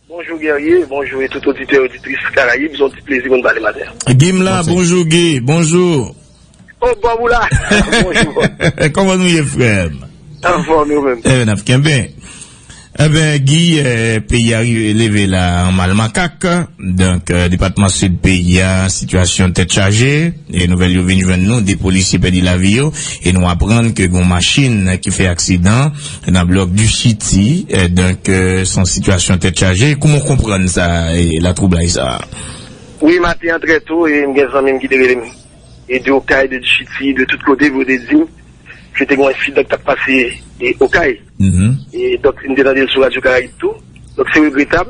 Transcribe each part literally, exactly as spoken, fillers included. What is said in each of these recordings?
Bonjou Guerrier, bonjou e tout oditè, oditris Karayib, se yon ti plezi pou n pale maten an. Guy m la, bonjou Guy, bonjou. Oh, Bob ou la? Bonjou, Bob. Kòman nou ye, frè m? Anfòm, ou menm? Enben, n ap kenbe. Enben, Guy, eh, peyi a rive leve la an mal makak. Donk, eh, depatman Sid peyi a, sitiyasyon tèt chaje. E nouvèl yo vin jwenn nou, de polisye pèdi lavi yo. E nou aprann ke gon machin ki fè aksidan nan blòk di Chiti. Eh, donk, eh, se yon sitiyasyon tèt chaje. Kouman w konprann sa, eh, latwoublay sa a? Wi, maten an trè to, e m gen zanmi m ki te rele m. E de Okay, de Chiti, de tout kote, pou yo te di m ke te gen yon ensidan k t ap pase e Okay. Mhm. E donk, m te tande l sou Radyo Karayib tou. Donk, se regretab.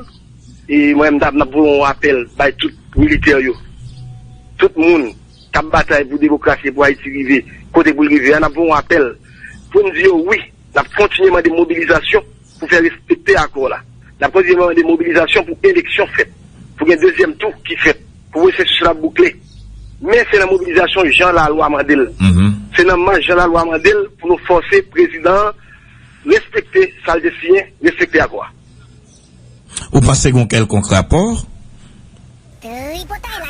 E mwen, m t ap, m ap voye yon apèl bay tout militè yo. Tout moun k ap batay pou demokrasi e pou Ayiti rive kote pou l rive a, n ap voye yon apèl pou n di yo wi, n ap kontinye mande mobilizasyon pou fè respekte akò la. N ap kontinye mande mobilizasyon pou eleksyon fèt, pou gen dezyèm tou ki fèt, pou pwosesis la boukle. Men se nan mobilizasyon jan lalwa mande l. Mhm. Se nan mach jan lalwa mande l pou nou fòse prezidan an respekte sa l te siyen, respekte akò a. Ou panse gen yon kèlkonk rapò?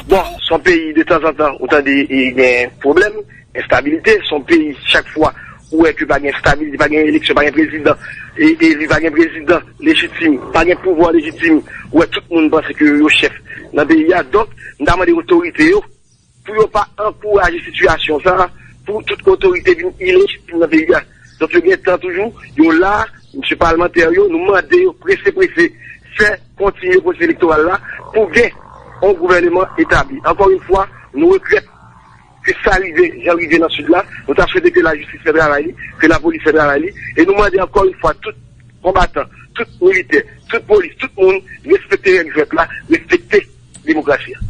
Bon, se yon peyi, de tanzantan, ou tande, e, gen pwoblèm, enstabilite. Se yon peyi, chak fwa ou wè ke pa gen estabilite, pa gen eleksyon, pa gen prezidan e, eli, pa gen prezidan lejitim, pa gen pouvwa lejitim, ou wè tout moun panse ke yo chèf nan peyi a. Donk, m ta mande otorite yo pou yo pa ankouraje sitiyasyon sa a, pou tout otorite vin ilejitim nan peyi a. Donk, yo gen tan toujou, yo la, mesye palmantè yo, nou mande yo prese, prese, fè kontinye pwosesis elektoral la pou gen yon gouvèneman etabli. Ankò yon fwa, nou regrèt ke sa rive, jan rive nan Sid la. Nou ta swete ke lajistis fè travay li, ke lapolis fè travay li. E nou mande ankò yon fwa tout konbatan, tout militè, tout polis, tout moun respekte règ jwèt la, respekte demokrasi a.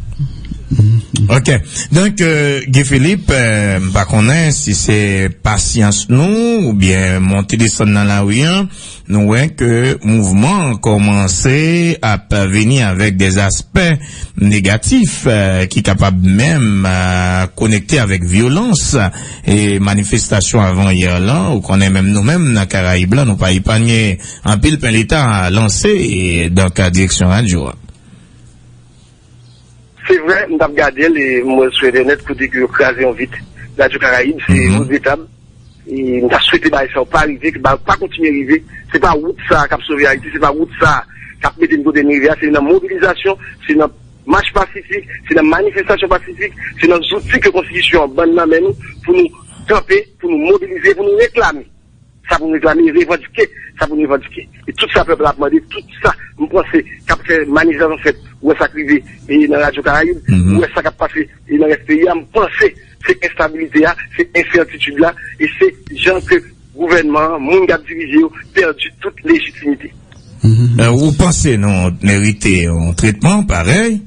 Ok. Donk, euh, Guy Philippe, euh, m pa konnen si se pasyans nou oubyen monte desann nan lari an, nou wè ke mouvman an kòmanse ap vini avèk de aspè negatif, euh, ki kapab menm, euh, konekte avèk vyolans. E manifestasyon avan yè lan, ou konnen menm nou menm nan Karayib la, nou pa epanye anpil plen leta lanse, e, donk, a direksyon radyo a. Se vre, m t ap gade l e m wè l sou entènèt kote ke yo kraze yon vit Radyo Karayib, se regretab. E m ta swete bagay sa yo pa rive, ke bagay pa kontinye rive. Se pa wout sa a k ap sove Ayiti, se pa wout sa a k ap mete n kote n rive a. Se nan mobilizasyon, se nan mach pasifik, se nan manifestasyon pasifik, se nan zouti ke konstitisyon an ban n nan men nou pou nou kanpe, pou nou mobilize, pou nou reklame sa pou n reklame, revandike sa pou n revandike. E tout sa pèp la ap mande, tout sa m panse k ap fè manifestasyon fèt, ou wè sa k rive e nan Radyo Karayib, ou wè sa k ap pase e nan rès peyi a, m panse se enstabilite a, se ensètitid la, e se jan ke gouvènman an, moun k ap dirije yo, pèdi tout lejitimite. Euh, ou panse nou merite yon tretman parèy?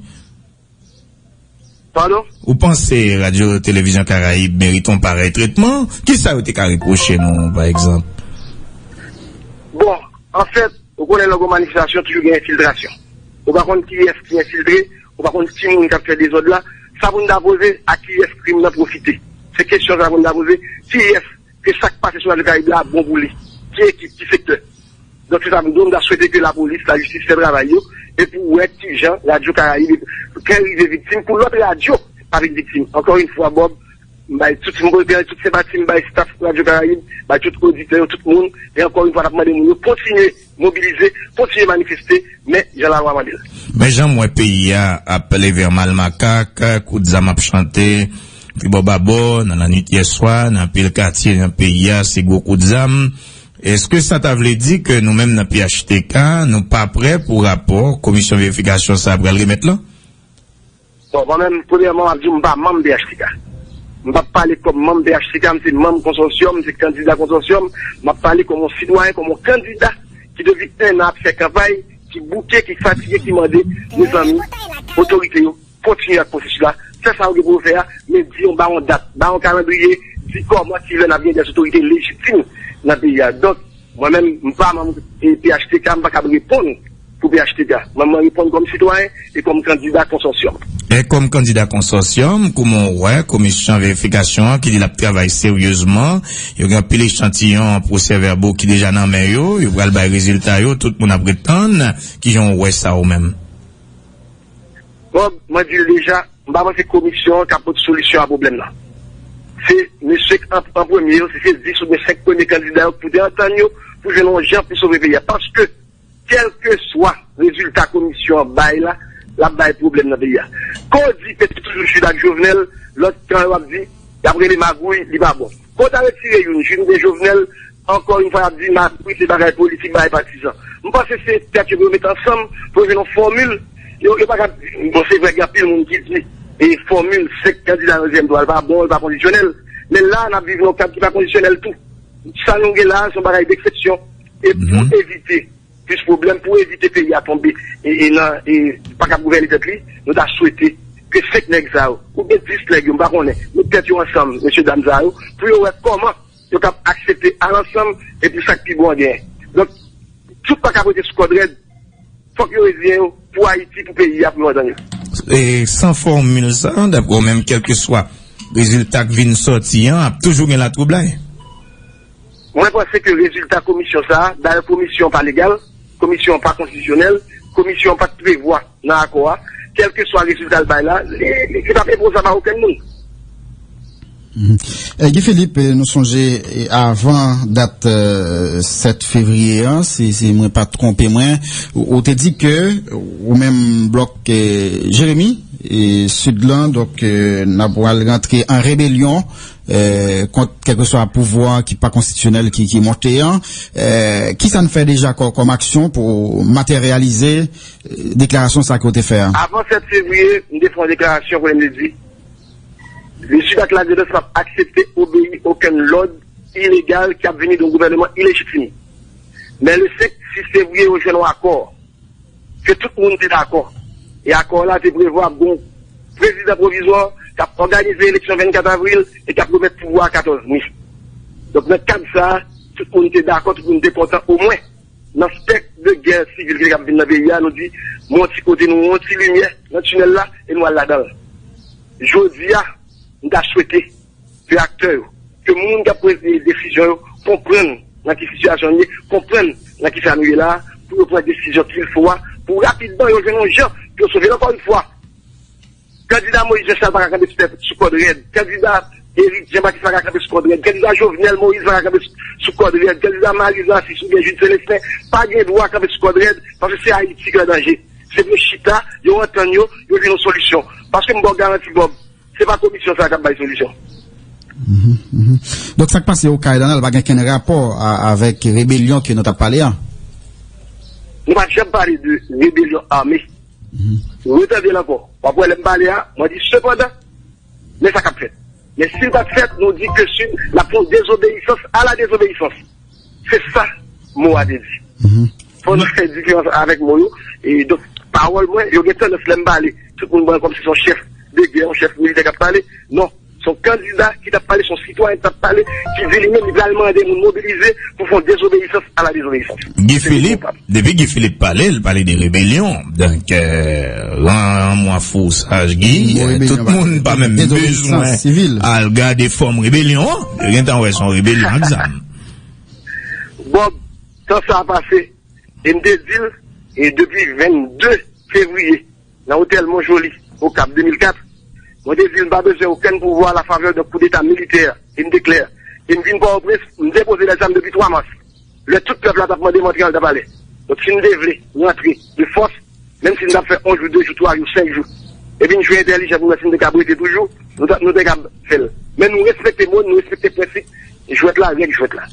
Padon? Ou panse Radyo Televizyon Karayib merite yon parèy tretman? Kisa yo te ka repwoche nou, pa egzanp? Bon, anfèt, ou konnen lè w gen manifestasyon, toujou gen enfiltrasyon. Ou pa konn kiyès ki enfiltre, ou pa konn ki moun k ap fè dezòd la. Sa pou n ta poze, a kiyès krim nan pwofite? Se kesyon sa pou n ta poze. Kiyès ke sa k pase sou Radyo Karayib la bon pou li? Ki ekip, ki sektè? Donk, se sa m di w, m ta swete ke lapolis, lajistis fè travay yo, epi w wè kijan Radyo Karayib, ke rive viktim, pou lòt radyo pa vin viktim. Ankò yon fwa, Bob, m bay tout, m bay tout senpati m bay staf Radyo Karayib, bay tout oditè yo, tout moun, e ankò yon fwa, n ap mande moun yo kontinye mobilize, kontinye manifeste, men jan lalwa mande l. Men jan m wè peyi a ap leve an mal makak, kout zam ap chante, tribò babò, nan lannwit yè swa, nan anpil katye nan peyi a, se gwo kout zam. Èske sa ta vle di ke nou menm nan P H T K, nou pa prè pou rapò komisyon verifikasyon sa a pral remèt lan? Bon, mwen menm, premyèman, m ap di w, m pa manm P H T K. M p ap pale kòm manm P H T K, m se manm konsòsyòm, m se kandida konsòsyòm, m ap pale kòm yon sitwayen, kòm yon kandida ki depi en an ap fè kanpay, ki bouke, ki fatige, ki mande, mezanmi, otorite yo kontinye ak pwosesis la, fè sa yo gen pou yo fè a, men di yon, ba yon dat, ba yon kalandriye, di kòman, kilè n ap gen de otorite lejitim nan peyi a. Donk, mwen menm, m pa manm, e, P H T K, m pa kab reponn pou P H T K. Mwen, mwen reponn kòm sitwayen e kòm kandida konsòsyòm. E kòm kandida konsòsyòm, kouman w wè komisyon verifikasyon an ki di l ap travay seryezman, yo gen anpil echantiyon pwosèvèbo ki deja nan men yo, yo pral bay rezilta yo, tout moun ap ret tann, kijan w wè sa ou menm? Bob, mwen di l deja, m pa panse komisyon an ka pote solisyon a pwoblèm nan. Se mesye k an, an premye yo, se, se dis oubyen senk premye kandida yo ki pou te antann yo pou jwenn yon jan pou sove peyi a. Paske kèlkeswa rezilta komisyon an bay la, l ap bay pwoblèm nan peyi a. Kon w di Petro toujou chita ak Jovenel, lòt kan yo ap di, y ap rele magouy, li pa bon. Kon w ta retire youn, Jude oubyen Jovenel, ankò yon fwa y ap di magouy se bagay politik, bagay patizan. M panse se tèt yo pou yo met ansanm pou yo jwenn yon fòmil. Yo, yo pa ka, bon, se vre, gen anpil moun ki di e fòmil senk kandida nan dezyèm tou a, l pa bon, l pa kondisyonèl. Men la, n ap viv nan yon kad ki pa kondisyonèl tou. Sa nou gen la, se yon bagay deksepsyon. E pou evite plis pwoblèm, pou evite peyi a tonbe e, e nan, e pa kab gouvène tèt li, nou ta swete ke senk nèg sa yo, oubyen dis nèg yo, m pa konnen, met tèt yo ansanm, mesye dam sa yo, pou yo wè kòman yo kab aksepte al ansanm, epi sa k pi bon an genyen. Donk, tout pa kab rete sou kòd rèd, fòk yo reziyen yo pou Ayiti, pou peyi a, pou yo antann yo. E san fòmil sa, daprè w menm, kèlkeswa rezilta k vin sòti an, ap toujou gen latwoublay. Mwen panse ke rezilta komisyon sa a, dayè komisyon an pa legal, komisyon an pa konstitisyonèl, komisyon an pa t prevwa nan akò a, kèlkeswa rezilta l bay la, li, li, li p ap enpoze ba okenn moun. Mhm. Eh, Guy Philippe, eh, nou sonje, eh, avan dat, eh, sèt fevriye an, si, si mwen pa twonpe mwen, ou, ou te di ke ou menm blòk, eh, Jeremi, eh, Sid lan, donk, eh, n ap pral rantre an rebelyon, eh, kont kèlkeswa pouvwa ki pa konstitisyonèl ki, ki monte an. Eh, kisa n fè deja kò-, kòm aksyon pou materyalize, eh, deklarasyon sa ke w te fè a? Avan sèt fevriye, m te fè yon deklarasyon kote m te di, Lesid ak Lagredans p ap aksepte obeyi okenn lòd ilegal ki ap vini de yon gouvèneman ilejitim. Men le senk, sis fevriye, yo jwenn yon akò ke tout moun te dakò. E akò la te prevwa gon prezidan pwovizwa k ap òganize eleksyon vennkat avril e k ap remèt pouvwa a katòz me. Donk, nan kad sa a, tout moun te dakò, tout moun te kontan, omwen nan spèk de gè sivil ki te kab vin nan peyi a, nou di, men yon ti kote, nou wè yon ti limyè nan tinèl la, e nou al ladan l. Jodi a, m ta swete ke aktè yo, ke moun k ap pran desizyon yo, konprann nan ki sitiyasyon nou ye, konprann nan ki sa nou ye la, pou yo pran desizyon kilfo a, pou rapidman yo jwenn yon jan pou yo sove l. Ankò yon fwa, kandida Moïse Jean Charles pa ka kanpe sou tèt, sou kòd rèd. Kandida Eric Jean Baptiste pa ka kanpe sou kòd rèd. Kandida Jovenel Moïse pa ka kanpe sou, sou kòd rèd. Kandida Marie Narcisse oubyen Jude Célestin pa gen dwa kanpe sou kòd rèd, paske se Ayiti ki an danje. Se pou yo chita, yo antann yo, yo jwenn yon solisyon. Paske m ba w garanti, Bob, se pa komisyon sa a k ap bay solisyon. Mhm, mhm. Donk, sa k pase Okay la, l pa gen kenn rapò a, avèk rebelyon ke nou t ap pale a? Nou pa t janm pale de rebelyon ame. Mhm. Retande l ankò. W ap wè lè m pale a, mwen di, sepandan, men sa k ap fèt. Men si l pa t fèt, nou di ke Sid, l ap fè yon dezobeyisans a la dezobeyisans. Se sa mo a te di. Mhm. Fò nou fè diferans avèk mo yo. E donk, pawòl mwen, yo gen tandans lè m pale, tout moun pran l kòmsi se yon chèf de gè, yon chèf militè k ap pale. Non, se yon kandida ki t ap pale, se yon sitwayen ki t ap pale, ki di li menm li pral mande moun mobilize pou fè yon dezobeyisans a la dezobeyisans. Guy Philippe, depi Guy Philippe pale, l pale de rebelyon. Donk, euh, ran mwa fou saj Guy, tout moun pa menm bezwen al gade fòm rebelyon an. Yo gentan wè se yon rebelyon ak zam. Bob, tan sa a pase, e m te di l, e depi vennde fevriye, nan otèl Mont Joli, Okap, de mil kat, mwen te di l m pa bezwen okenn pouvwa a la favè de koudeta militè, e m te klè. E m vin Pòtoprens, m depoze lèzam depi twa mas. Lè tout pèp la t ap mande m antre anndan palè. Donk, si n te vle rantre de fòs, menm si n t ap fè yon jou, de jou, twa jou, senk jou, epi n jwe entèlijan pou n wè si n te kab rete toujou, nou ta, nou te kab fè l. Men nou respekte mo n, nou respekte prensip jwèt la, règ jwèt la.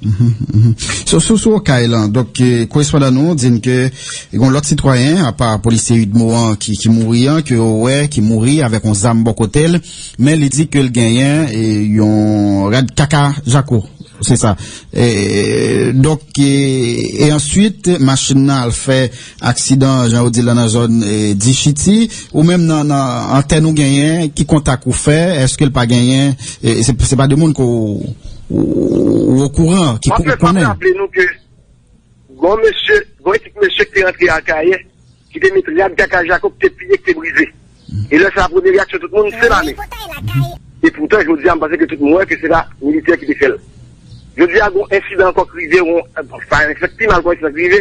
Mhm, mhm. Sou, sou, sou Okay lan, donk, eh, korespondan nou di n ke gen yon lòt sitwayen, apa polisye UDMO an ki, ki mouri an, ke yo wè ki mouri avèk yon zam bò kote l, men li di ke l genyen, eh, yon rad kaka jako. Se sa. E, donk, e, e answit, machin nan al fè aksidan, jan yo di l lan, nan zòn, e, Dichiti. Ou menm nan, nan antèn ou genyen, ki kontak ou fè, èske l pa genyen, e, se, se pa de moun ke w, ou, ou okouran, ki konnen? M ap raple nou ke gon mesye, gon ekip mesye ki te rantre Akayè, ki te met rad kaka jako, ki te piye, ki te brize. E lè sa a, premye reyaksyon tout moun, se lame. Epoutan, jodi a, m panse ke tout moun wè ke se pa militè ki te fè l. Jodi a, gon ensidan ankò ki rive, gon, pa ensidan, pi mal gon ensidan ki rive,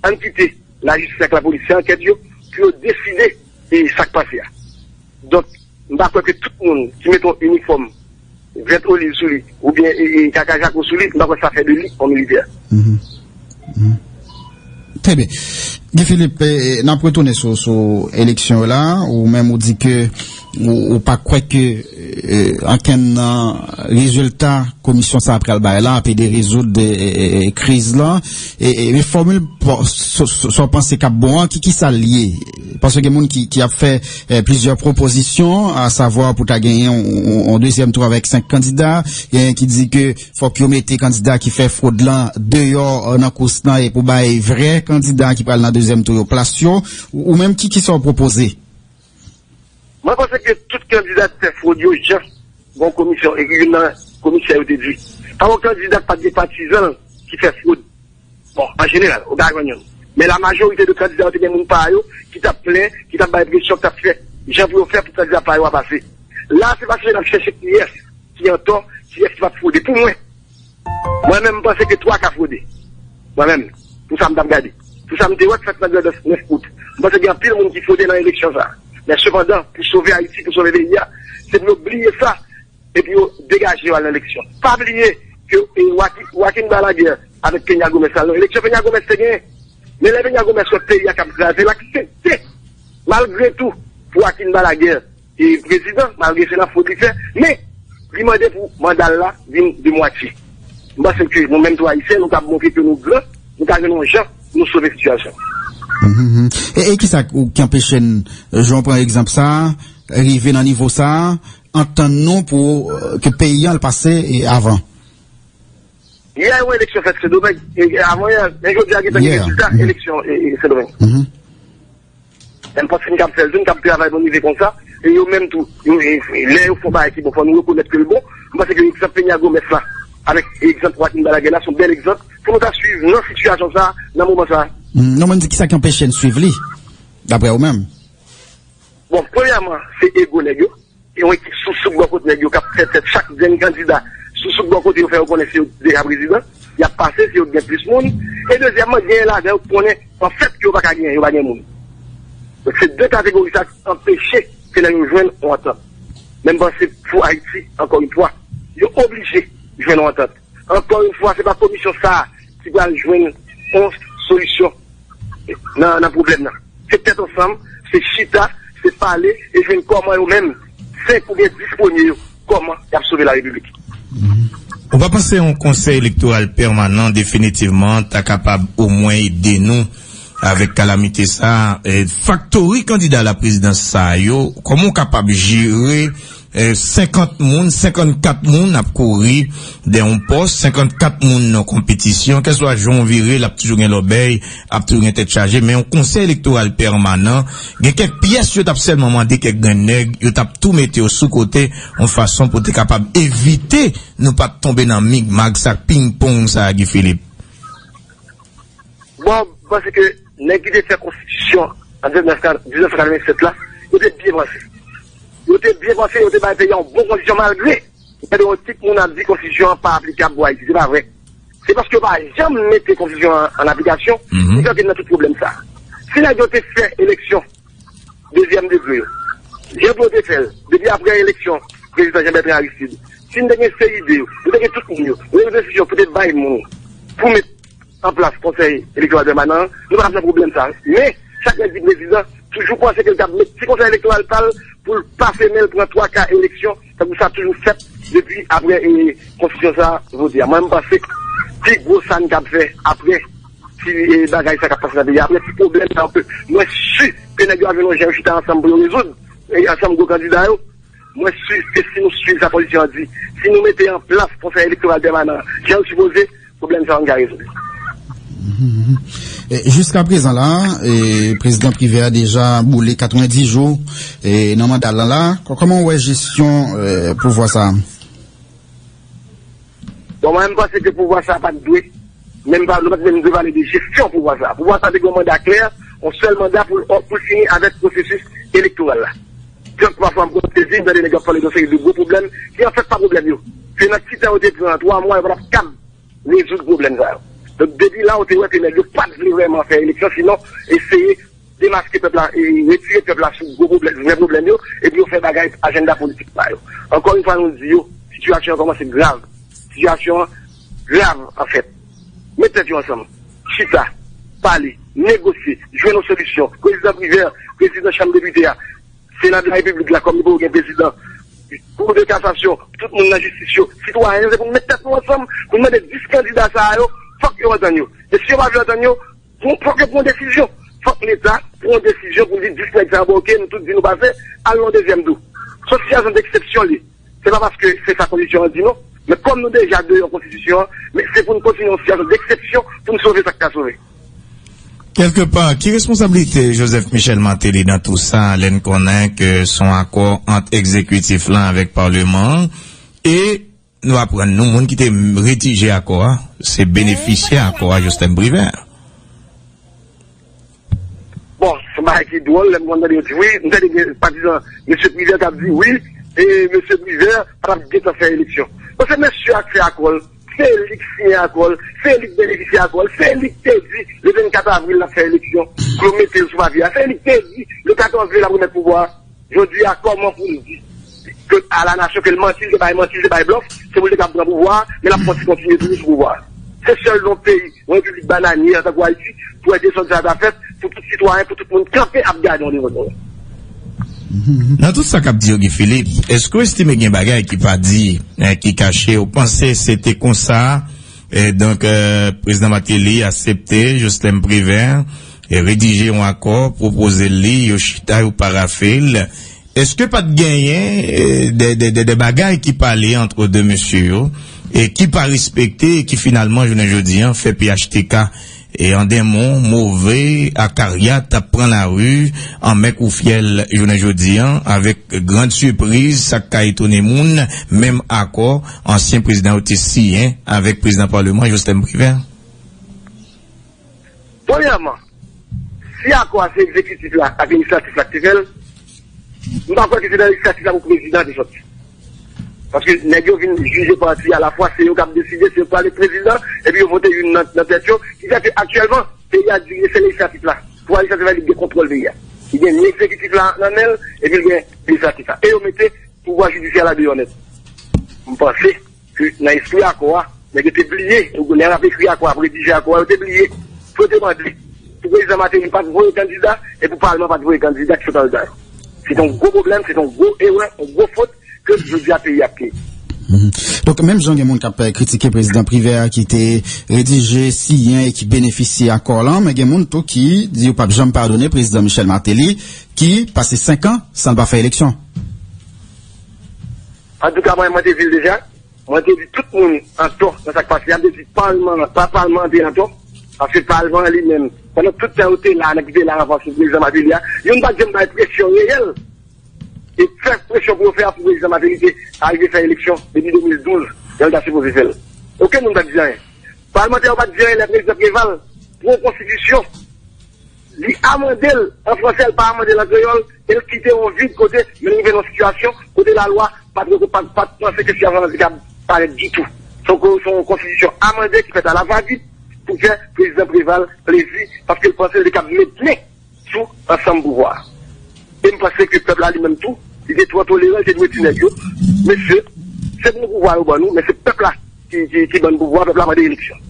ann kite lajistis ak lapolis fè ankèt yo, pou yo deside e sa k pase a. Donk, m pa kwè ke tout moun ki mete yon inifòm vèt oliv sou li, oubyen e, e, kaka jako sou li, m pa kwè sa fè de li yon militè. Trè byen. Guy Philippe, eh, n ap retounen sou, sou eleksyon yo la. Ou menm ou di ke ou, ou pa kwè ke, eh, ankenn nan rezilta komisyon sa a pral bay la ap ede rezoud, eh, eh, eh, kriz la. E, e, men fòmil sa w panse k ap bon an, ki, ki sa l ye? Paske gen moun ki, ki ap fè, eh, plizyè pwopozisyon, a savwa pou ta genyen yon, yon, yon dezyèm tou avèk senk kandida. Genyen ki di ke fòk yo mete kandida ki fè fwod lan deyò, eh, nan kous lan e pou bay vrè kandida ki pral nan dezyèm tou yo plas yo. Ou, ou menm ki, ki sa w pwopoze? Mwen panse ke tout kandida ki fè fwod yo, jan bon komisyon, e youn nan komisè yo te di, pa yon kandida ki pa t gen patizan l ki fè fwod. Bon, an jeneral, ou ka jwenn youn. Men la majorite de kandida yo te gen moun pa yo ki t ap plen, ki t ap bay presyon, ki t ap fè jan pou yo fè pou kandida pa yo a pase. La, se paske n ap chèche kiyès ki antò, kiyès ki pa t fwode. Pou mwen, mwen menm, m panse ke twa ka fwode. Mwen menm, pou sa m t ap gade. Pou sa m te wè k fèt nan Grandans nèf out. M panse gen anpil moun ki fwode nan eleksyon sa a. Men sepandan, pou sove Ayiti, pou sove peyi a, se pou yo bliye sa, epi yo degaje yo al nan eleksyon. Pa bliye ke, e, Waki-, Joaquin Balaguer avèk Peña Gómez al nan eleksyon, Peña Gómez te genyen. Men lè Peña Gómez wè peyi a k ap kraze, l aksepte, malgre tou, pou Joaquin Balaguer e prezidan, malgre se nan fwod li fè, men li mande pou manda l la vin de mwatye. M panse ke nou menm tou Ayisyen, nou kab montre ke nou gran, nou ka jwenn yon jan pou nou sove sitiyasyon. Mhm, mhm. E, e kisa k, ou, ki anpeche n, jan w pran egzanp sa a, rive nan nivo sa a, antann nou pou, eh, ke peyi a l pase, eh, avan? Yè, yon eleksyon fèt Sendomeng, e, e, avan yè, men jodi a gentan gen rezilta eleksyon, e, e, Sendomeng. Mhm. E m panse m kab fè l tou, m kab travay pou m rive konsa. E yo menm tou, yo, e, e, lè yo fè yon bagay ki bon, fò nou rekonèt ke l bon. M panse ke egzanp Peña Gómez la, avèk egzanp Joaquin Balaguer la, se yon bèl egzanp pou nou ta swiv nan sitiyasyon sa a, nan moman sa a. Hmm, non, mwen di kisa ki anpeche n swiv li, daprè ou menm? Bon, premyèman, se ego nèg yo. Yon ekip sousouk bò kot nèg yo k ap fè tèt chak grenn kandida sousouk bò kote yo fè yo konnen se yo ki deja prezidan, y ap pase, se yo ki gen plis moun. E dezyèmman, genyen ladan yo ki konnen anfèt ke yo pa ka genyen, yo pa gen moun. Donk, se de kategori sa ki anpeche ke nèg yo jwenn yon antant. Men m panse pou Ayiti, ankò yon fwa, yo oblije jwenn yon antant. Ankò yon fwa, se pa komisyon sa a ki pral jwenn yon solisyon nan, nan pwoblèm nan. Se tèt ansanm, se chita, se pale e jwenn kòman yo menm, senk oubyen dis premye yo, kòman y ap sove larepiblik. Ou pa panse yon konsèy elektoral pèmanan definitivman ta kapab omwen ede nou avèk kalamite sa a, eh, faktori kandida laprezidans sa yo, kòman w kapab jere, eh, senkant moun, senkannkat moun ap kouri dèyè yon pòs, senkannkat moun nan konpetisyon, kèlswa jan w vire l, ap toujou gen lòbèy, ap toujou gen tèt chaje, men yon konsèy elektoral pèmanan, gen kèk pyès yo t ap sèlman mande kèk grenn nèg, yo t ap tou mete yo sou kote, yon fason pou te kapab evite nou pa t tonbe nan migmag sa, pingpong sa, Guy Philippe. Bon, m panse ke nèg ki te fè konstitisyon an diznèf, diznèf san katrevennsèt la, yo te byen panse. Yo te byen panse, yo te bay peyi a yon bon konstitisyon malgre gen de yon tip moun ap di konstitisyon an pa aplikab pou Ayiti. Se pa vre. Se paske yo pa janm mete konstitisyon an an aplikasyon ki fè ke n nan tout pwoblèm sa. Si nèg yo te fè eleksyon dezyèm degre yo, jan pou yo te fè l, depi apre eleksyon prezidan Jean Bertrand Aristide, si n te gen C I D yo, nou te gen tout moun yo, nou te gen desizyon pou te bay moun pou met an plas konsèy elektoral pèmanan an, nou pa t ap nan pwoblèm sa. Men, chak nèg ki prezidan toujou panse ke l t ap met ti konsèy elektoral pa l pou l pase men l pran twa ka eleksyon, tankou sa toujou fèt depi apre, e, konstitisyon sa a vote a. Mwen, m panse pi gwo sa n kab fè apre ti, e, bagay sa k ap pase nan peyi a, apre ti pwoblèm sa yo ke mwen si ke nèg yo ap jwenn yon jan yo chita ansanm pou yo rezoud, e, ansanm gwo kandida yo. Mwen si ke si nou swiv sa konstitisyon an di, si nou mete an plas konsèy elektoral pèmanan an jan l sipoze, pwoblèm sa yo n ka rezoud. Mhm, mhm. E, jiskaprezan la, e, prezidan Privert deja boule katrevenndis jou, e, nan manda l lan la. Kò-, kòman w wè jesyon, e, pouvwa sa a? Bon, mwen, m panse ke pouvwa sa a pa t dwe, menm pa, nou pa t menm dwe pale de jesyon pouvwa sa a. Pouvwa sa a te gen yon manda klè, yon sèl manda pou l, pou l fini avèk pwosesis elektoral la. Tank pafwa m konn sezi, m tande nèg ap pale de yon seri de gwo pwoblèm, ki anfèt pa pwoblèm yo. Se nan ti tan yo te pran, twa mwa, yo pa t ap kab rezoud pwoblèm sa yo. Donk, depi la, ou te wè ke nèg yo pa t vle vrèman fè eleksyon, sinon eseye demaske pèp la, e retire pèp la sou gwo pwoblèm, vrè pwoblèm yo, epi yo fè bagay ajannda politik pa yo. Ankò yon fwa, nou di yo, sitiyasyon an kòmanse grav. Sitiyasyon an grav, anfèt. Met tèt yo ansanm, chita, pale, negosye, jwenn yon solisyon. Prezidan Privè, prezidan Chanm Depite a, Sena de la Repiblik la, kòm li poko gen prezidan, Kou de Kasasyon, tout moun nan jistis yo, sitwayen, se pou n met tèt nou ansanm, pou n mande dis kandida sa a yo, fòk yo antann yo. E si yo pa vle antann yo, pou, fòk yo pran desizyon. Fòk Leta pran desizyon pou l di dis nèg sa a, bon, oke, nou tout di nou pase, al nan yon dezyèm tou. Se yon sitiyasyon deksepsyon li. Se pa paske se sa konstitisyon an di non, men kòm nou deja deyò konstitisyon an, men se pou n kontinye yon sitiyasyon deksepsyon pou n sove sa k ka sove. Kèlkepa, ki responsablite Joseph Michel Martelly nan tou sa, lè n konnen ke se yon akò ant egzekitif lan avèk palman an, e nou aprann nou, moun ki te redije akò a, se benefisyè akò a, Joslèn Privè. Bon, se yon bagay ki dwòl, lè m konn tande yo di wi, m tande gen patizan mesye Privè k ap di wi, e mesye Privè pa t ap gentan fè eleksyon. Bon, se mesye a k fè akò l, se li k siyen akò l, se li k benefisye akò l, se li k te di le vennkat avril l ap fè eleksyon. Pou yo mete l sou papye a, se li k te di le katòz me l ap remèt pouvwa a. Jodi a, kòman pou l di ke a la nasyon ke l manti, l te bay manti, l te bay blòf, se pou l te kab pran pouvwa a, men l ap konti kontinye toujou sou pouvwa a. Se sèl nan yon peyi, yon repiblik bananyen an tankou Ayiti, pou wè dezòd sa ta fèt, pou tout sitwayen, pou tout moun kanpe ap gade yon dezòd konsa. Nan tout sa k ap di yo, Guy Philippe, èske w estime gen bagay ki pa di, eh, ki kache? Ou panse se te konsa, eh, donk, eh, prezidan Martelly aksepte Joslèn Privè, eh, redije yon akò, pwopoze l li, yo chita, yo parafe l? Èske pa t genyen, eh, de, de, de, de bagay ki pale ant de mesye yo, e ki pa respekte, e ki finalman, jounen jodi an, fè P H T K e an denmon, move, akarya, t ap pran lari, an mèk ou fyèl, jounen jodi an, avèk grann sipriz, sa k ka etone moun, menm akò ansyen prezidan yo te siyen avèk prezidan palman, Joslèn Privè? Premyèman, si akò a se egzekitif la ak lejislatif la ki te fè l, m pa kwè ke se nan lejislatif la pou prezidan te sòti. Paske nèg yo vin jije pati a lafwa, se yo k ap deside, se yo k pral prezidan, epi yo vote youn nan, nan tèt yo, ki fè ke aktyèlman, peyi a dirije, se lejislatif la. Pouvwa lejislatif la, li gen kontwòl peyi a. Li gen egzekitif la nan men l, epi li gen lejislatif la. E yo mete pouvwa jidisyè la deyò nèt. M panse ke nan espri akò a, nèg yo te bliye, lè y ap ekri akò a, ap redije akò a, yo te bliye. Pou yo te mande, pou prezidan Martelly pa t voye kandida, e pou palman pa t voye kandida ki sot andan yo. Se te yon gwo pwoblèm, se te yon gwo erè, yon gwo fot, ke jodi a peyi ap peye. Donk, menm jan gen moun k ap kritike prezidan Privè a ki te redije, siyen e ki benefisye akò lan, men gen moun tou ki di yo p ap janm padone prezidan Michel Martelly ki pase senk an san l pa fè eleksyon. Antouka, mwen, mwen te di l deja, mwen te di tout moun antò nan sa k pase a, m te di palman an, pa palman an te antò, paske palman an li menm, pandan tout tan yo te la, nèg ki te la anvan sou prezidan Martelly a, youn pa t janm bay presyon reyèl e fè presyon pou yo fè a pou prezidan Martelly te arive fè eleksyon depi de mil douz, jan l ta sipoze fè l. Okenn moun pa t di anyen. Palmantè yo pa t di anyen lè prezidan Preval pran yon konstitisyon, li amande l an fransè, l pa amande l an kreyòl, e l kite yon vid kote, men l rive nan yon sitiyasyon kote lalwa pa t, pa t, pa t panse ke sitiyasyon an te kab parèt ditou. Se yon, se yon konstitisyon amande ki fèt a la va vit pou fè prezidan Preval plezi, paske l panse l te kab mentnen sou ansanm pouvwa a. E m panse ke pèp la li menm tou, li te twò toleran, li te dwe di nèg yo, mesye, se bon pouvwa yo ban nou, men se pèp la ki, ki, ki ban n pouvwa, pèp la mande eleksyon.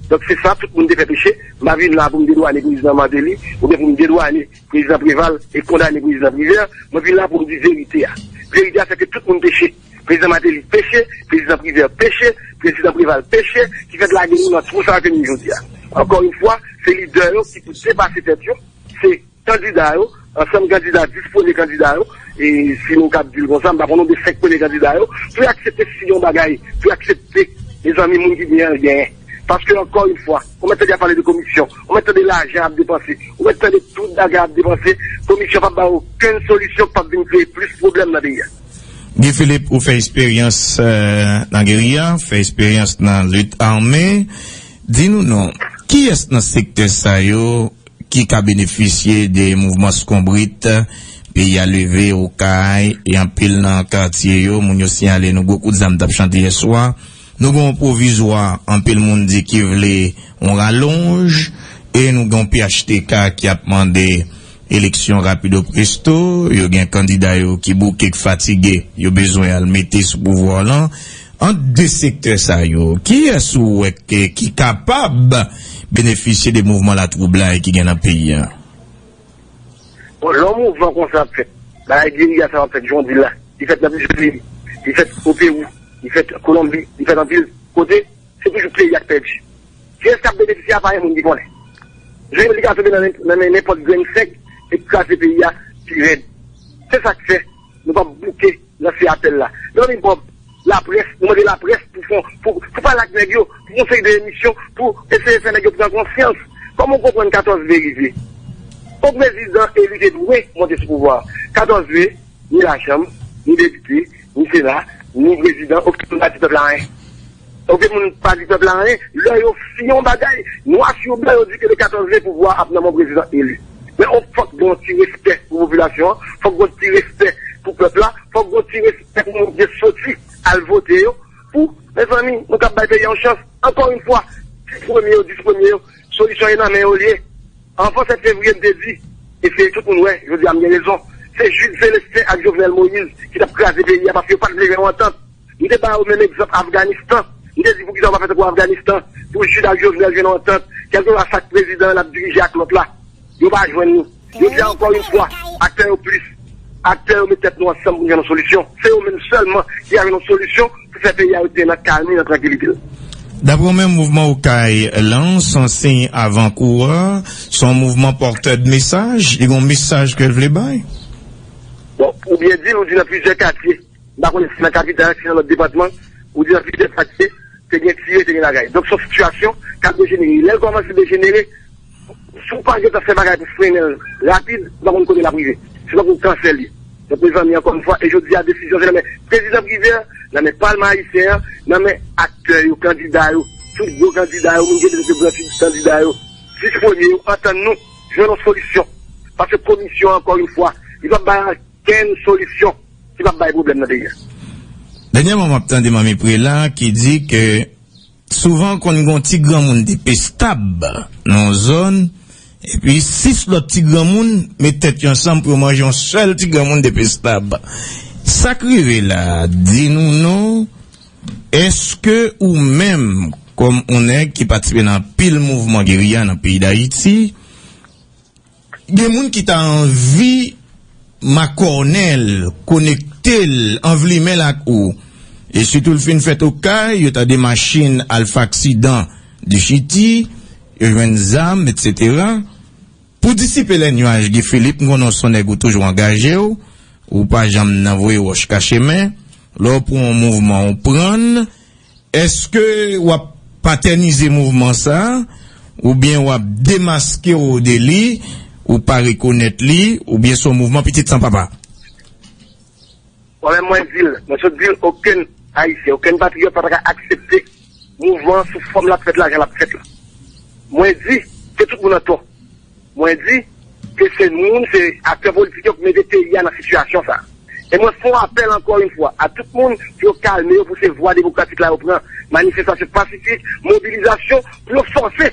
Donk se sa, tout moun te fè peche. M pa vin la pou m dedwane prezidan Martelly, oubyen pou m dedwane prezidan Preval e kondane prezidan Privè. Mwen vin la pou m di verite a. Verite a se ke tout moun peche. Prezidan Martelly peche, prezidan Privè peche, prezidan Preval peche, ki fèk lage nou nan twou sa ke nou ye jodi a. Ankò yon fwa, se lidè yo ki pou depase tèt yo, se kandida yo, ansanm kandida, dis premye kandida yo, e si nou kab di l konsa, m pa konnen, de senk premye kandida yo, pou yo aksepte si yon bagay, pou yo aksepte, mezanmi, moun ki genyen l genyen. Paske, ankò yon fwa, ou mèt tande y ap pale de komisyon, ou mèt tande lajan ap depanse, ou mèt tande tout bagay ap depanse, komisyon p ap bay okenn solisyon, p ap vin kreye plis pwoblèm nan peyi a. Guy Philippe, ou fè eksperyans, euh, nan geriya, fè eksperyans nan lit ame. Di nou non, kiyès nan sektè sa yo ki ka benefisye de mouvman Skonbrit. Peyi a leve, Okay, e anpil nan katye yo, moun yo siyale nou gwo kout zam t ap chante yèswa. Nou gen yon pwovizwa, anpil moun di ki vle yon ralonj, e nou gen yon P H T K ki ap mande eleksyon rapido presto. Yo gen kandida yo ki bouke, ki fatige, yo bezwen al mete sou pouvwa lan. Ant de sektè sa yo, kiyès ou wè ke, ki kapab benefisye de mouvman latwoublay ki gen nan peyi a? Bon, lè yon mouvman konsa ap fèt, bagay geriya sa ap fèt, jan w di l la, li fèt nan plizyè peyi, li fèt o Pewou, li fèt Kolonbi, li fèt anpil kote, se toujou peyi a k pèdi. Kiyès k ap benefisye a, pa gen moun ki konnen. Jodi a li ka tonbe nan men, nan men nenpòt grenn senk e kraze peyi a pi rèd. Se sa k fè nou p ap bouke lanse apèl la. Mezanmi, Bob, laprès, nou mande laprès pou fon, pou, pou pale ak nèg yo, pou fon seri de emisyon, pou eseye fè nèg yo pran konsyans. Kòman w konprann katòz me rive? Yon prezidan eli te dwe monte sou pouvwa a. Katòz me, ni lachanm, ni depite, ni sena, ni prezidan, okenn moun pa di pèp la anyen. Okenn moun pa di pèp la anyen. Lè yo siyen yon bagay, nwa sou blan, yo di ke le katòz me, pouvwa a ap nan men yon prezidan eli. Men on fòk gen yon ti respè pou popilasyon an, fòk gen yon ti respè pou pèp la, fòk gen yon ti respè pou moun ki te soti al vote yo, pou, mezanmi, nou kab bay peyi a yon chans. Ankò yon fwa, dis premye yo, dis premye yo, solisyon yo nan men yo l ye. Anvan sèt fevriye, m te di, e se tout moun wè, jodi a m gen rezon, se Jude Célestin ak Jovenel Moïse ki t ap kraze peyi a paske yo pa t vle gen yon antant. M te ba yo menm egzanp Afganistan. M te di, poukisa yo pa fè tankou Afganistan? Pou Jude ak Jovenel jwenn yon antant, kèlkeswa sa k prezidan an ap dirije ak lòt la, yo pa jwenn li. Jodi a, ankò yon fwa, aktè yo plis. Aktè yo met tèt nou ansanm pou n jwenn yon solisyon. Se yo menm sèlman ki ka jwenn yon solisyon pou fè peyi a rete nan kalmi, nan trankilite l. Daprè w menm, mouvman Okay lan, se yon siy avan kou a, se yon mouvman pòtè de mesaj, li gen yon mesaj ke l vle bay? Bon, ou byen di l, ou di nan plizyè katye. M pa konnen si nan kapital, si nan lòt depatman, ou di nan plizyè katye, te gen tire, te gen bagay. Donk, se yon sitiyasyon k ap dejenere. Lè l kòmanse dejenere, si w pa gentan fè bagay pou frennen l rapid, ou pa konn kote l ap rive. Se tankou kansè l ye. Donk, mezanmi, ankò yon fwa, e jodi a, desizyon se nan men prezidan Privè, nan men palman ayisyen an, nan men aktè yo, kandida yo, tout gwo kandida yo, moun ki te gran kandida yo, dis premye yo, antann nou, jwenn yon solisyon. Paske komisyon an, ankò yon fwa, li p ap bay okenn solisyon ki p ap bay pwoblèm nan peyi a. Dènyèman, m ap tande Manmi Prela ki di ke souvan konn gen yon ti granmoun depestab nan yon zòn, epi sis lòt ti granmoun met tèt yo ansanm pou yo manje yon sèl ti granmoun depestab. Sa k rive la, di nou non, èske ou menm, kòm yon nèg ki patisipe nan anpil mouvman geriya nan peyi Dayiti, gen moun ki ta anvi makònen l, konekte l, anvlimen l ak ou. E sitou l fin fèt Okay, yo tande machin al fè aksidan de chiti, yo jwenn zam, etsetera. Pou disipe lè nyaj, Guy Philippe, m konnen w se yon nèg ou toujou angaje w, ou pa janm nan voye wòch kache men, lè w pran yon mouvman, ou pran l, èske w ap patènize mouvman sa a, oubyen w ap demaske w de li, ou pa rekonèt li, oubyen se yon mouvman pitit san papa? Mwen menm, mwen di l, mwen sot di l, okenn Ayisyen, okenn patriyòt pa ta ka aksepte mouvman an sou fòm l ap fèt la, jan l ap fèt la. Mwen di ke tout moun antò. Mwen di ke se moun, se aktè politik yo ki mete peyi a nan sitiyasyon sa a. E mwen fè yon apèl ankò yon fwa a tout moun pou yo kalme yo, pou se vwa demokratik la yo pran, manifestasyon pasifik, mobilizasyon, pou yo fòse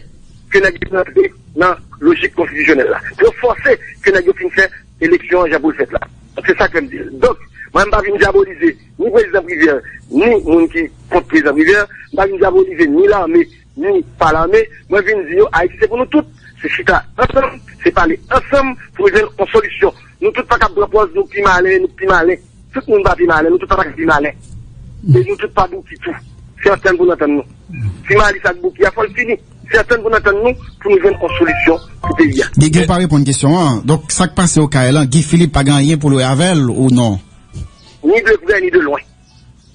ke nèg yo rantre nan lojik konstitisyonèl la, pou yo fòse ke nèg yo fin fè eleksyon an jan pou l fèt la. Se sa k fè m di l. Donk, mwen, m pa vin dyabolize ni prezidan Privè, ni moun ki kont prezidan Privè, m pa vin dyabolize ni lame, ni pa lame, mwen vin di yo, Ayiti se pou nou tout. Se chita ansanm, se pale ansanm pou nou jwenn yon solisyon. Nou tout pa kab pran pòz nou pi malen, nou pi malen. Tout moun pa pi malen, nou tout pa ta ka pi malen. E nou tout pa Bouki tou. Se antann pou n antann nou. Ti Malis ak Bouki a, fò l fini. Se antann pou n antann nou, pou nou jwenn yon solisyon pou peyi a. Guy, Guy pa reponn kesyon an. Donk, sa k pase Okay lan, Guy Philippe pa gen anyen pou l wè avè l ou non? Ni de prè, ni de lwen.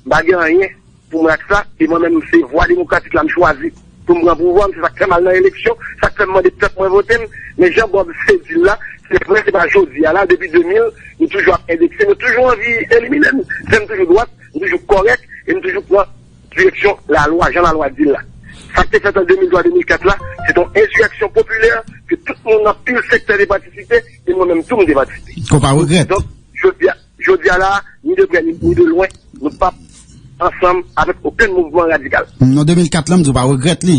M pa gen anyen pou mwen ak sa, e mwen menm, se vwa demokratik la m chwazi pou m pran pouvwa m, se sa k fè m al nan eleksyon, sa k fè m mande pèp mwen vote m. Men jan Bob se di l la, se vre, se pa jodi a la, depi de mil, nou toujou ap endekse, nou toujou anvi elimine m. Men m toujou dwat, m toujou kòrèk, e m toujou pran direksyon lalwa, jan lalwa di l la. Sa k te fèt an de mil twa, de mil kat la, se te yon ensirèksyon popilè ke tout moun nan pil sektè te patisipe, e mwen menm tou m te patisipe. Ke w pa regrèt. Donk, jodi a, jodi a la, ni de prè, ni, ni de lwen, nou p ap ansanm avèk okenn mouvman radikal. Non, de mil kat la, m di w pa regrèt li.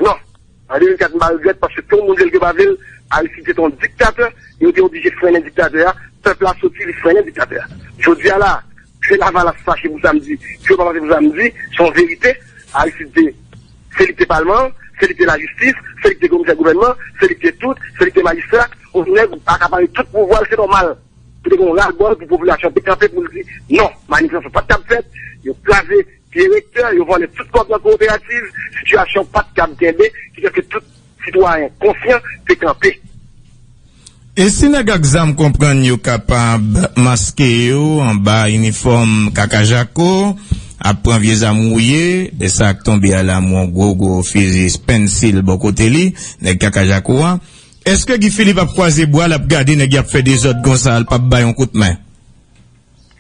Non. An de mil kat, m pa regrèt, paske tout moun vle l ke pa vle l, Aristide se te yon diktatè, yo te oblije frennen diktatè a, pèp la soti, li frennen diktatè a. Jodi a la, ke Lavalas fache pou sa m di, ke yo pa fache pou sa m di, se yon verite. Aristide se, se li ki te palman an, se li ki te lajistis, se li ki te komisè gouvènman, se li ki te tout, se li ki te majistra, yon nèg akapare tout pouvwa l, se nòmal. Pou te gen yon ras bòl pou popilasyon te kanpe pou l di non, manifestasyon pa t kab fèt, yo kraze pye rektè, yo vòlè tout kòb nan kooperativ, sitiyasyon pa t kab kenbe, ki fè ke tout sitwayen konsyan te kanpe. E si nèg ak zam konprann yo kapab maske yo anba inifòm kakajako, ap pran vye zam wouye, de sa k tonbe a la, yon gwo gwo fizi pensil bò kote li, nèg kakajako a, Èske Guy Philippe ap kwaze bra l ap gade nèg y ap fè dezòd konsa l p ap bay yon kout men?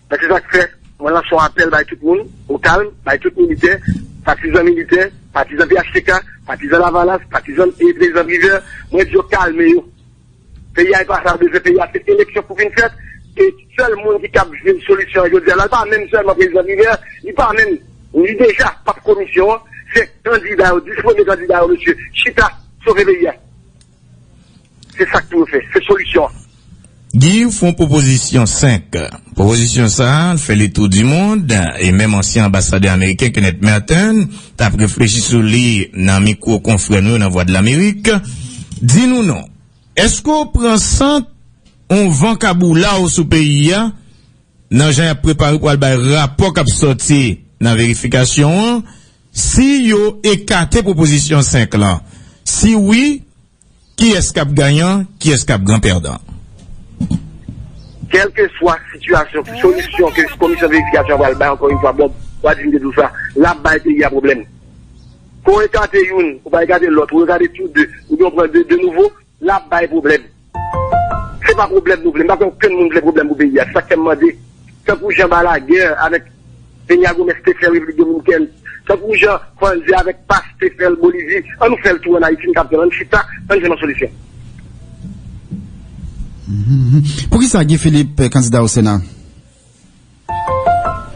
Men se sa k fè mwen lanse yon apèl bay tout moun, o kalm, bay tout militè, patizan militè, patizan P H T K, patizan Lavalas, patizan e prezidan Privè, mwen di yo kalme yo. Peyi a e pa sa bezwen, peyi a se eleksyon pou vin fèt, e sèl moun ki kab jwenn solisyon an jodi a la, li pa menm sèlman prezidan Privè, li pa menm, li deja p ap komisyon an, se kandida yo, dis premye kandida yo, mesye, chita, sove peyi a. Se sa k pou yo fè. Se solisyon an. Guy fè yon pwopozisyon senk. Pwopozisyon sa a, l fè le tour du monde, e menm ansyen anbasadè ameriken Kenneth Merten t ap reflechi sou li nan mikwo konfrè nou yo nan Vwadlamerik. Di nou non, èske w pran sant yon van kaboulaw sou peyi a nan jan y ap prepare pou al bay rapò k ap sòti nan verifikasyon an, si yo ekate pwopozisyon senk lan? Si wi, kiyès k ap ganyan, kiyès k ap gran pèdan? Kèlkeswa sitiyasyon, solisyon ke komisyon verifikasyon an pral bay, ankò yon fwa, bon, w a di m te di w sa, l ap bay peyi a pwoblèm. Ke w ekate youn, ou pa ekate lòt, ou ekate tou de, oubyen w pran de, de nouvo, l ap bay pwoblèm. Se pa pwoblèm nou vle. M pa kwè okenn moun vle pwoblèm pou peyi a. Se sa k fè m mande. Tankou jan Balaguer avèk Peña Gómez te fè Repiblik Dominikèn, tankou jan Frantz Désir avèk Paz te fè l Bolivi, ann nou fè l tou ann Ayiti, n k ap tann, ann chita, ann jwenn yon solisyon. Poukisa Guy Philippe kandida o Sena?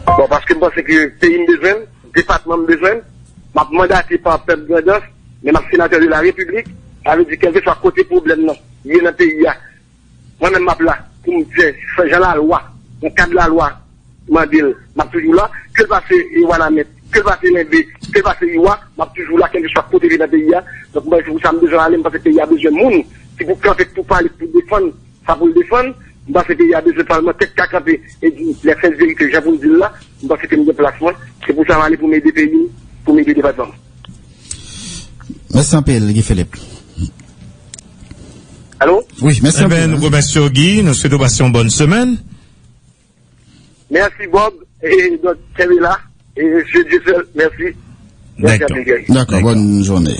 Bon, paske m panse ke peyi m bezwen l, depatman m bezwen l, m ap mandate pa pèp Grandans, men m ap senatè de la repiblik, sa vle di kèlkeswa kote pwoblèm nan ye nan peyi a, mwen menm m ap la pou m fè jan lalwa, nan kad lalwa mande l, m ap toujou la, ke l pase Wanament, ke l pase Lenbe, ke l pase Iwa, m ap toujou la kèlkeswa kote l ye nan peyi a. Donk m panse se pou sa m bezwen ale, m panse peyi a bezwen moun ki pou kanpe, ki pou pale, ki pou defann sa pou l defann. M panse peyi a bezwen palmantè ki ka kanpe e di les saintes vérités jan pou l di l la. M panse ke m gen plas mwen. Se pou sa m ale pou m ede peyi m, pou m ede depatman m. Mèsi anpil, Guy Philippe. Alo? Wi, mèsi anpil. Enben, nou remèsye w, Guy. Nou swete w pase yon bòn semèn. Mèsi, Bob. E donk, kenbe la. E Dye sèl. Mèsi. Mèsi anpil, Guy. Dakò, bòn jounen.